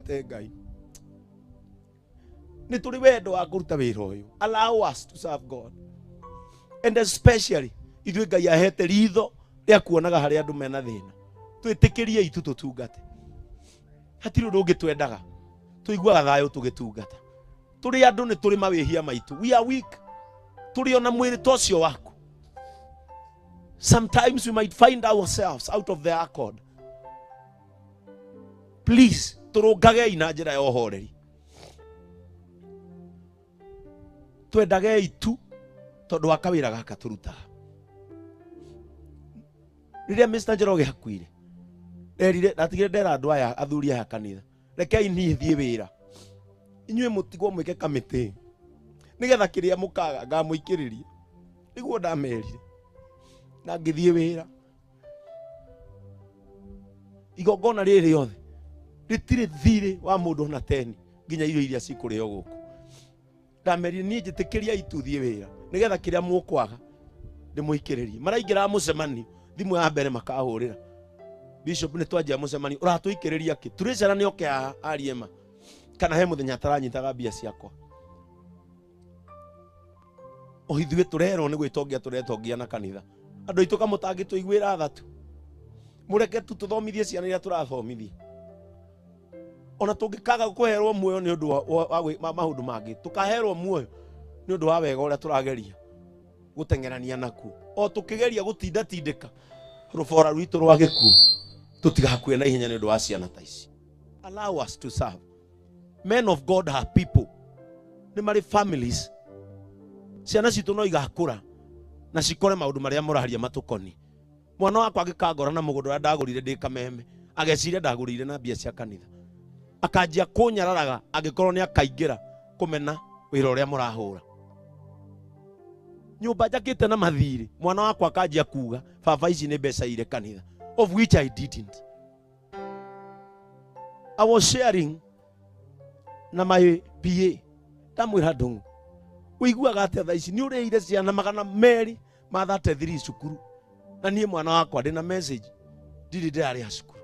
Ngai nĩ tũrĩ wendo wa kũruta wĩra ũyũ. Allow us to serve God, and especially ithuĩ Ngai ahete ritho rĩa kuonaga harĩa andũ mena thĩna. Twĩtĩkĩrie itu tũtungate, hatirĩ ũndũ ũngĩ twendaga, tũiguaga thayũ tũgĩtungata. Tũrĩ andũ, nĩ tũrĩ mawĩhia maitũ, we are weak, tũrĩ ona mwĩrĩ ta ũcio waku. Sometimes we might find ourselves out of the accord. Please tũrũngagei na njĩra ya ũhoreri, twendagei tu tondũ wa kawĩra gaka tũrutaga. Rĩrĩa Mr. Njoroge hakuire, nderire, ndatigire ndera andũ aya, athuri aya kanitha, rekei niĩ thiĩ wĩra, inyuĩ mũtigwo mwĩke kamĩtĩ nĩgetha kĩrĩa mũkaga ngamũikĩrĩria. Nĩguo ndamerire na ngĩthiĩ wĩra. Igongona rĩrĩ rĩothe rĩtirĩ thirĩ wa mũndũ ona teni, nginya irio iria cikũrĩo gũkũ. Ndamerire niĩ njĩtĩkĩria itu thiĩ wĩra nĩgetha kĩrĩa mũkwaga ndĩmũikĩrĩrie. Maraingĩra mũcemanio, thimũ ya mbere makahũrĩra bishop, nĩ twanjia mũcemanio, ũratũikĩrĩria kĩ? Turĩcara nĩ oke haha arie ma kana he mũthenya ataranyitaga mbia ciakwa. O ithuĩ tũrerwo nĩ gwĩtongia tũretongia na kanitha. Andũ aitũ kamũtangĩtũiguĩra tha tu, mũreke tu tũthomithie ciana iria tũrathomithia. Ona tũngĩkaga kũherwo muoyo nĩ ũndũ wa maũndũ mangĩ, tũkaherwo muoyo nĩ ũndũ wa wega ũrĩa tũrageria gũteng'erania nakuo, o tũkĩgeria gũtindatindĩka rũbora rwitũ rwa gĩkuũ tũtigakue na ihenya nĩ ũndũ wa ciana ta ici. Allow us to serve. Men of God are people, nĩ marĩ families. Ciana citũ no igakũra na cikore maũndũ marĩa mũraria matũkoni. Mwana wakwa angĩkangora na mũgũnda ũrĩa ndagũrire ndĩ kameme, ageciria ndagũrire na mbia cia kanitha, akanjia kũnyararaga angĩkorwo nĩ akaingĩra kũmena wĩra ũrĩa mũrahũra. Nyũmba njakĩte na mathirĩ, mwana wakwa akanjia kuga, "Baba, ici nĩ mbeca ire kanitha," of which I didn't. I was sharing na my PA, ndamwĩra, "Ndũng'ũ, ũiguaga atĩa thaa ici nĩ ũrĩire ciana 233 cukuru, na niĩ mwana wakwa ndĩna message ndirĩ ndĩrarĩha cukuru,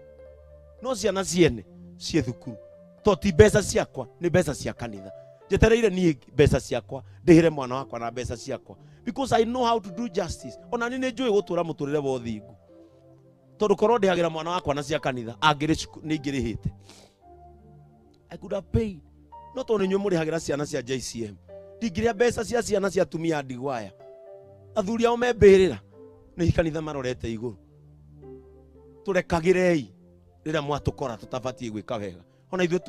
no ciana ciene ciĩ thukuru, to ti mbeca ciakwa, nĩ mbeca cia kanitha. Njetereire niĩ mbeca ciakwa ndĩhĩre mwana wakwa na mbeca ciakwa, because I know how to do justice. Ona niĩ nĩ njũĩ gũtũra mũtũrĩre wa ũthingu, tondũ korwo ndĩhagĩra mwana wakwa na cia kanitha, angĩrĩ nĩ ingĩrĩhĩte. I could have paid. No tondũ inyuĩ mũrĩhagĩra ciana cia JCM, ndingĩrĩa mbeca cia ciana cia atumia a ndigwa aya, athuri ao me mbĩrĩra, nĩ kanitha marorete igũrũ. Tũrekagĩrei rĩrĩa mwatũkora tũtabatiĩ gwĩka wega, ona ithuĩ.